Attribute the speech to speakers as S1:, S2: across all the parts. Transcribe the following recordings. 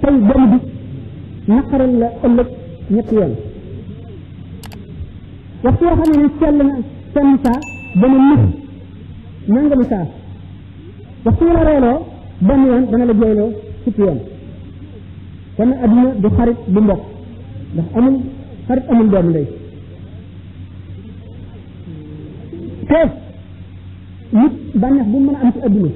S1: tey benn bi naqaral la ëllëg ñetti yoon waxtu yoo xam ne sell na senn saa dana nëf nangami saa waxtu la reeloo benn yoon dana la jooyloo fukki yoon kon adduna du xarit du mbokk ndax amul xarit amul doomu ndey te nit bànneex bu mën a am ci adduna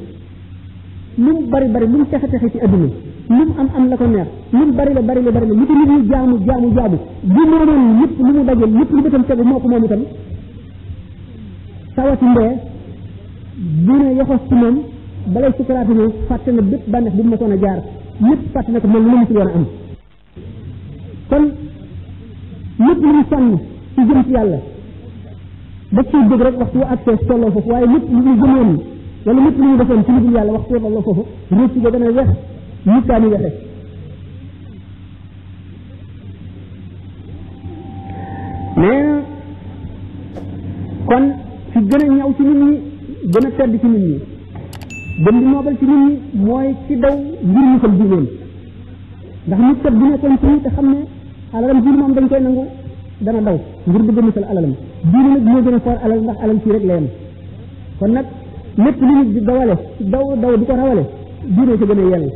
S1: lu mu bari bari lu mu texe texe ci adduna lu mu am la ko neex lu mu bari la lu ko nit ñi jaamu bu moomoon yëpp lu mu dajeel yëpp lu bëtam tegu moo ko moom itam sawati mbee bu ne yoxos ci moom balay sukaraatu ñëw fàtte na bépp bànneex bu mu mosoon a jaar lépp fàtte na ko mel lu mu ci doon a am kon lépp lu mu sonn ci jëm ci yàlla da ciy dëgg rek waxtu accès tolloo foofu waaye lépp lu ñu gëmoon wala lépp lu ñu defoon ci lu dul yàlla waxtu tolloo foofu récc ga dana wex nitkaani wexe mais kon fi gën a ñaw ci nit ñi gën a tedd ci nit ñi gën di noobal ci nit ñi mooy ci daw ngir ñu fal diineem ndax nit kat bu nekkoon ci te xam ne alalam diine moom dañ koy nangu dana daw ngir bëgg musal alalam diine nag moo gën a foor alal ndax alal fii rek la yem kon nag lépp lu nit di dawale daw di ko rawale diine ca gën a yell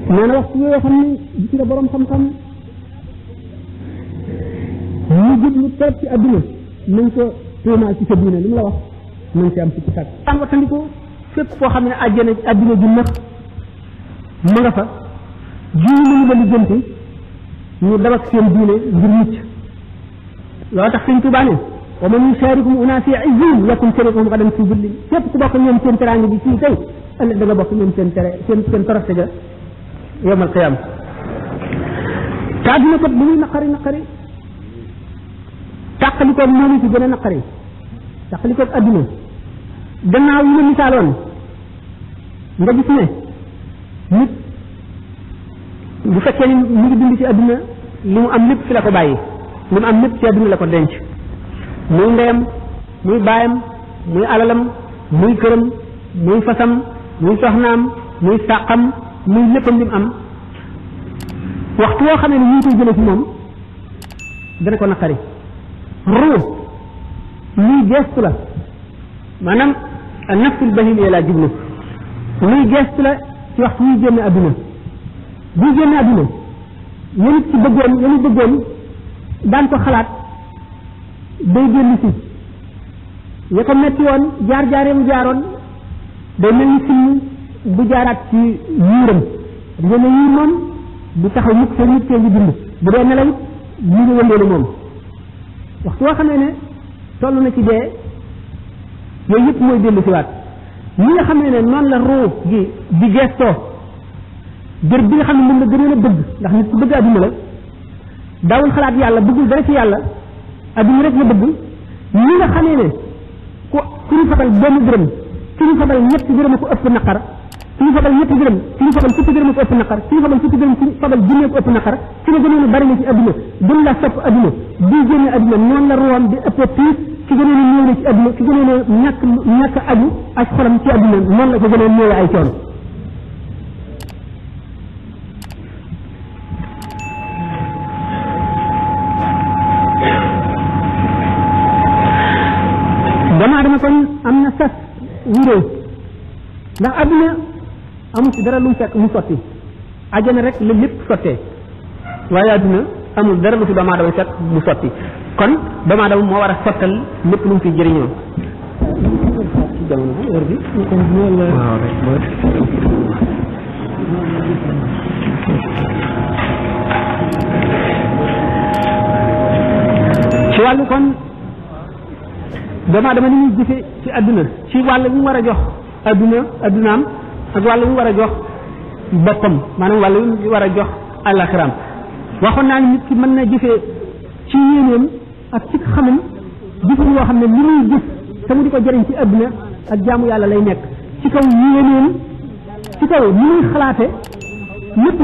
S1: nee na waxtu yoo xam ne gis nga borom xam-xam ñu jublu trop ci adduna nañ ko tuumaal ci sa diine li mu la wax nañ ci am ci sàkk daan wattandiku fépp foo xam ne àjjana adduna ju nax ma nga fa jiw nañu la lijjanti ñu dabak seen diine ngir mucc loolu tax sëñ Tuubaa ne wa man yusharikum una fi izzin yakun sharikuhum gadan fi zulli képp ku bokk ñoom seen teraange bi fii tey ëllëg da nga bokk ñoom seen toroxte ga yawmal qiyaama te adduna kat bu muy naqari tàqalikoog moom ci gën a naqari tàqalikoog adduna gannaaw yi ma misaaloon nga gis ne nit bu fekkee ni mu ngi dund ci adduna li mu am lépp fi la ko bàyyi li mu am lépp ci adduna la ko denc muy ndeyam muy baayam muy alalam muy këram muy fasam muy soxnaam muy sàqam muy léppam li mu am waxtu woo xam ne ñu ngi koy jëlee ci moom dana ko naqari ruu luy gestu la maanaam nafsul bahimiya laa jublu luy gestu la ci waxtu muy génne adduna buy génne adduna yéen ci bëggoon daan ko xalaat day génn si ya ko metti woon jaar-jaaree mu jaaroon day mel ni film bu jaaraat ci yuuram dina ne yuur moom du taxaw mukk seen nit kee ngi dund bu dee nelaw ñu ngi wëndeelu moom waxtu woo xamee ne toll na ci dee yooyu yëpp mooy dellu si waat ñi nga xam ne noonu la ruu gi di gestoo jër bi nga xam ne moom la gënoon a bëgg ndax nit ku bëgg adduna la daawul xalaat yàlla bëggul dara ci yàlla adduna rek la bëgg ñi nga xamee ne ku ñu fabal benn dërëm ku ñu fabal ñetti dërëm ko ëpp naqar ku ñu fabal ñetti dërëm ku ñu fabal fukki dërëm ko ëpp naqar ku ñu fabal fukki dërëm ku ñu fabal junne ko ëpp naqar ci la gënoon a bari na ci adduna gën la sopp adduna di génne adduna noonu la ruwam di ëpp piis ci gënoon a néew na ci adduna ci gënoon a ñàkk aju ak xolam ci adduna noonu la ko gënoon a néew ay coon dama dama kon am na sas wuree ndax adduna amul ci dara lu mu fekk mu sotti ajjana rek la lépp sottee waaye adduna amul dara lu fi doomu aadama fekk mu sotti kon doomu aadama moo war a sottal lépp lu mu fi jëriñoo ci jamono heure bi ci wàllu kon doomu aadama ni muy jëfe ci adduna ci wàll bi mu war a jox addunaam ak wàll bi mu war a jox boppam maanaam wàll bi mu war a jox àllaxiraam waxoon naa ni nit ki mën na jëfee ci yéeneem ak ci xamam jëfin yoo xam ne li muy jëf te mu di ko jëriñ ci adduna ak jaamu yàlla lay nekk ci kaw yéeneem ci kaw ni muy xalaate lépp